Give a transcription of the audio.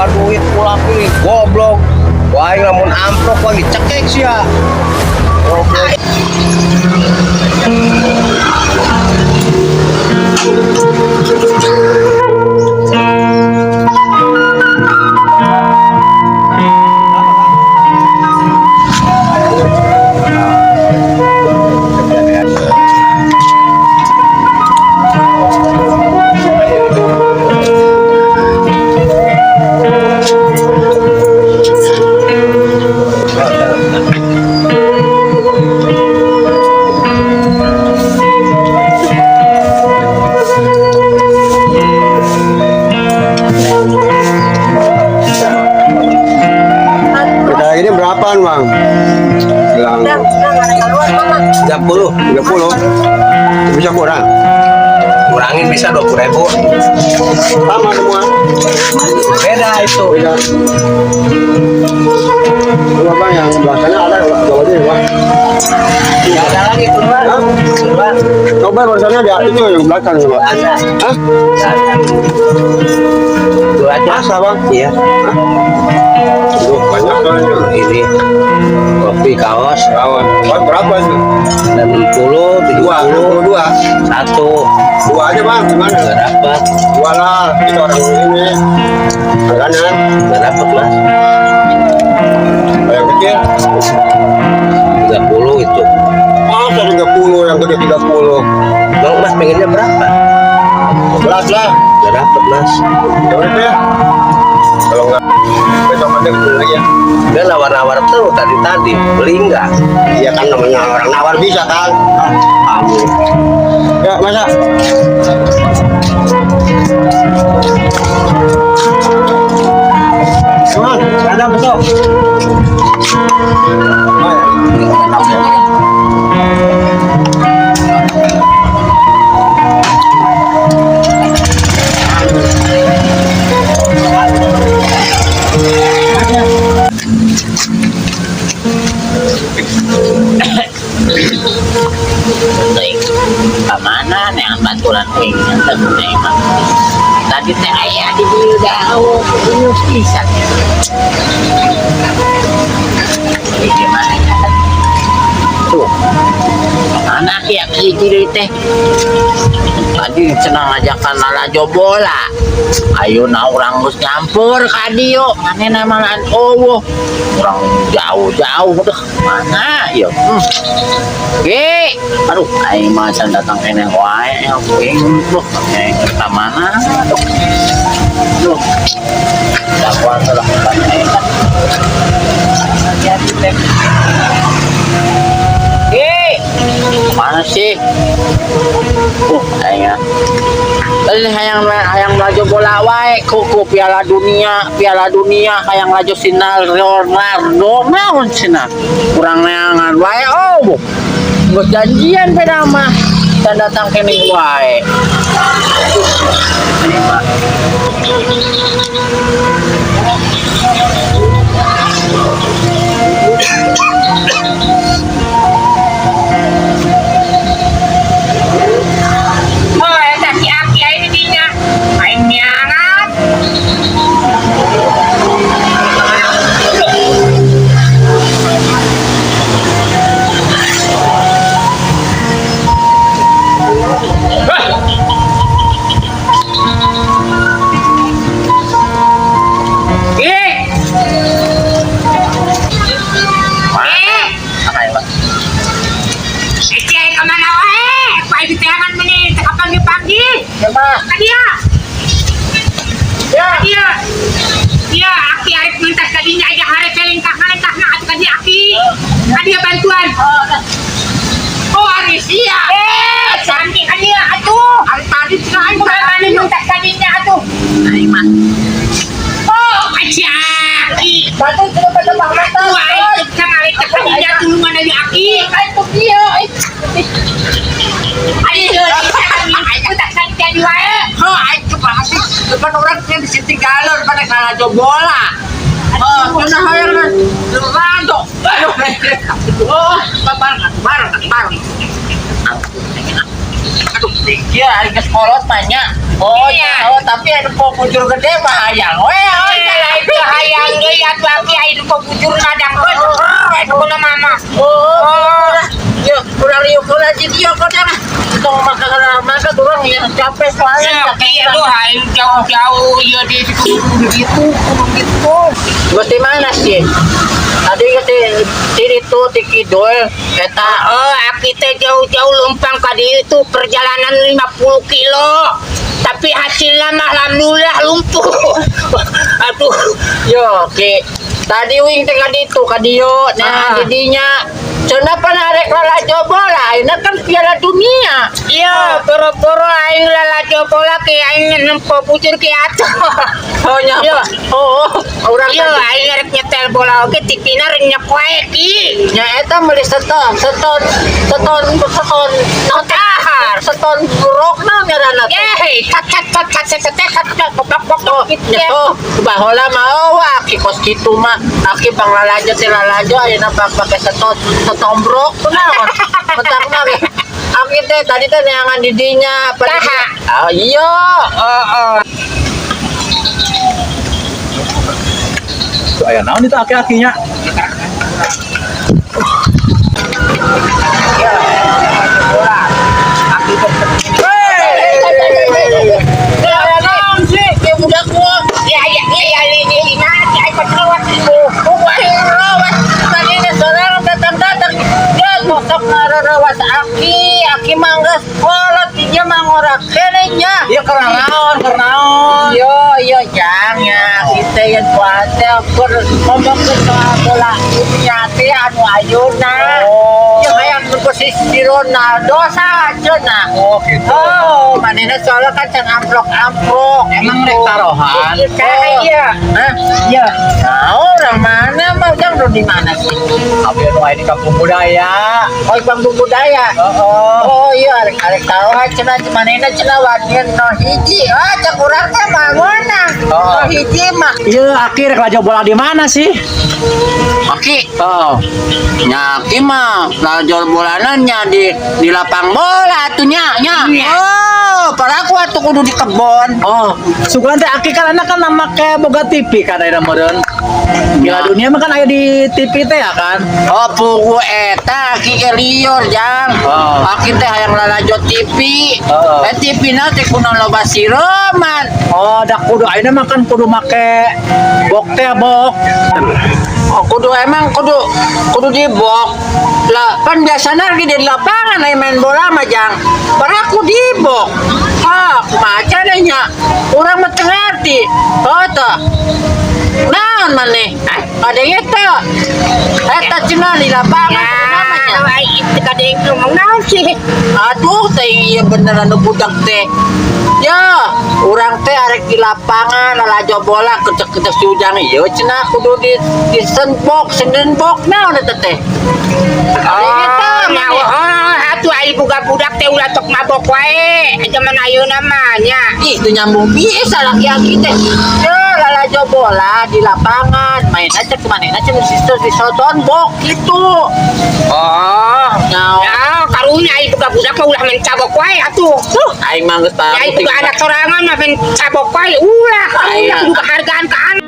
Loba duit pula pilih goblok. Wah, aing lamun amplop wah dicekek sia. Goblok. Kayak gini berapaan, Bang? Gelang 30. 30. Bisa kurang. Kurangin bisa 20.000. Sama semua. Beda itu. Beda. Coba, Bang, yang belakangnya ada nggak? Coba aja, Bang. Nggak ada lagi keluar. Hah? Keluar. Coba barusannya ada itu yang belakang coba. Ada. Hah? Nggak ada. Itu aja. Masa, Bang? Iya. Hah? Aduh, banyak soalnya. Ini kopi kaos. Kawan. Kawan berapa itu? 60, Dua, 70, 62. satu. Dua aja, Bang. Gimana? Nggak dapat. Dua lah. Kita orang ini. Langganan. Nggak dapat, Mas. Yang kecil. 30 itu. Masa 30, yang gede 30. Bang, Mas pengennya berapa? 11 lah. Nggak dapat, Mas. Ya udah deh. Kalau nggak besok ada beli lagi ya. Dia nawar-nawar terus tadi-tadi. Beli nggak? Iya kan namanya orang nawar bisa kan. Kamu. Ya masa. Cuman, ada besok. Teuing ka mana neangan baturan uing teh mah. Tadi teh aya di dieu da eueuh pisan. Jadi gimana ya? Tuh. Mana ki aki deui teh? Tadi cenah ngajakan lalajo bola. Ayeuna urang geus nyampur ka dieu, manehna malahan eueuh. Urang jauh-jauh deh. Mana ieu? Ki, aduh, aing mah can datang keneh wae, aing tuh, aing ka mana? Aduh. Duh. Dakwah lah aing. Hati-hati teh. Ki, mana sih? Aing ah. Tadi hayang hayang laju bola wae kuku Piala Dunia hayang laju sinar Ronaldo naon cenah. Kurang neangan wae oh. Geus janjian peda mah. Can datang keneh wae. Aduh, ini mah. Oh, eta si Aki aya di dinya. Aing neangan. Ih. Eh, Apa ya, Pak? si aing ka mana wae? Ku aing diteangan meni teu kapanggih-panggih. Ya, Pak. Ka dia. Ya. Ka dia. Dia Aki arek mentas ka dinya aya hare pelengkah-lengkahna atuh ka dia Aki. Ka dia bantuan. Oh, ari sia. Eh, cantik ka dia atuh. Ari tadi cenah aing Kumaha maneh mentas ka dinya atuh? Aing mah. Oh, ka si Aki. Batu cenah pada Pak Mata. Atuh aing teu cangali teh ka dinya tulungan aja Aki. Aing tuh kieu. Aduh, aing mentas ka dinya wae. Heuh, aing kumaha sih? Depan orang teh bisi tinggaleur pada lalajo bola. Oh, cenah hayang Ronaldo. Aduh. Oh, bareng bareng bareng. Aduh, iya, aing geus kolot mah nya. Oh, Iya. iya, oh, tapi anu bujur gede mah hayang we. Oh, Iya. lain Ngariuk heula di dieu kok jangan. Tong maka maka urang ya capek soalnya. Ya, Capek. iya tuh aing jauh-jauh ya di situ gitu, kudu gitu. Geus di mana sih? Tadi geus di ditu ti kidul eta. Oh, aki teh jauh-jauh lumpang ka dieu itu perjalanan 50 kilo. Tapi hasilnya mah alhamdulillah lumpuh. Aduh, Yo, Ki. Tadi wing teh ka ditu ka dieu, nah di dinya. Cenah pan arek lalajo bola, ayeuna kan Piala Dunia. Iya, boro-boro aing lalajo bola ke aing nempo bujur ke atuh. Oh nya. Iya. Oh, urang Iya, tadi. aing rek nyetel bola oge tipina renyek wae ki. Nya eta meuli seton, seton, seton, seton, naon teh? Dahar. Seton buruk naon ngaranna teh? Yeay, cat cat cat cat cat cat cat cat bok bok Oh, bok gitu. nya oh, baheula mah oh, aki kos kitu mah, aki panglalajo teh lalajo ayeuna pak pake seton, setombrok kunaon. Mentak mah ge. Aki teh tadi teh neangan di dinya. Saha? Ah iya. Oh, oh. Tuh aya naon itu aki-akinya? Ya naon sih, kayak budak gua. Ya ya ya ini di mana sih aing lewat itu. Aing rawas manehna sorangan datang-datang. Ya sosok ngararawas aki, aki mah geus kolot dinya mah ngora keneh nya. Iya karena naon, karena naon. Yo yo jangan kita yang kuatnya ber ngomongkeun soal bola dunia teh anu ayeuna. Oh. Ya hayang nu posisi Ronaldo saja nah. Oh gitu. Oh, manehna soalnya kan can amplok-amplok. Emang rek taruhan? Oh, Iya. Hah? Iya. Nah, orang mana mah jang di mana sih? Abi anu aya di kampung budaya. Oh, kampung budaya. Heeh. Oh iya, arek arek taruhan cenah manehna cenah wanian no hiji. Ah, cek urang teh mah meunang. Oh. No hiji mah. Iya, aki rek lalajo bola di mana sih? Aki, oh. Nya aki mah lalajo bolana nya di lapang bola atuh nya nya. Oh, para aku atuh kudu di kebon. Oh, sugan teh aki kan anak kan make boga TV kan ayeuna meureun. Piala dunia mah kan aya di TV teh ya kan? Oh, pugu eta aki ge lieur jang. Oh. Aki teh hayang lalajo TV. Oh. Eh TV na teh kunaon loba sireman. Oh, dah kudu ayeuna mah kan kudu make bok teh bok. Oh, kudu emang kudu kudu dibok. Lah, kan biasanya lagi di lapangan aya main bola mah jang. Para aku dibok. Ah, kumaha caranya? Urang mah teu ngarti. Oh, tah. Naon maneh? Ada eta. Eta cenah di lapangan Ya, namanya. aing teu kadeng ngomong naon sih. Aduh, teh iya beneran nu budak teh. Ya, urang teh arek di lapangan lalajo bola kecek-kecek si Ujang ieu cenah kudu di senbok, senenbok naon eta teh. Ada eta Oh, nyawa. maneh. Oh, atuh aing boga budak teh ulah tok mabok wae. Zaman ayeuna mah nya. Ih, itu nyambung bisa laki-laki teh. Ya, lalajo bola di lapangan, main aja kemana aja di situ di sotonbok gitu. Oh. Nyawa. Ya, karunya aing boga budak mah ulah main cabok wae atuh. Tuh, aing mah geus Ya, aing boga anak sorangan mah main cabok wae ulah. Karunya Aya. kudu kehargaan ka anak.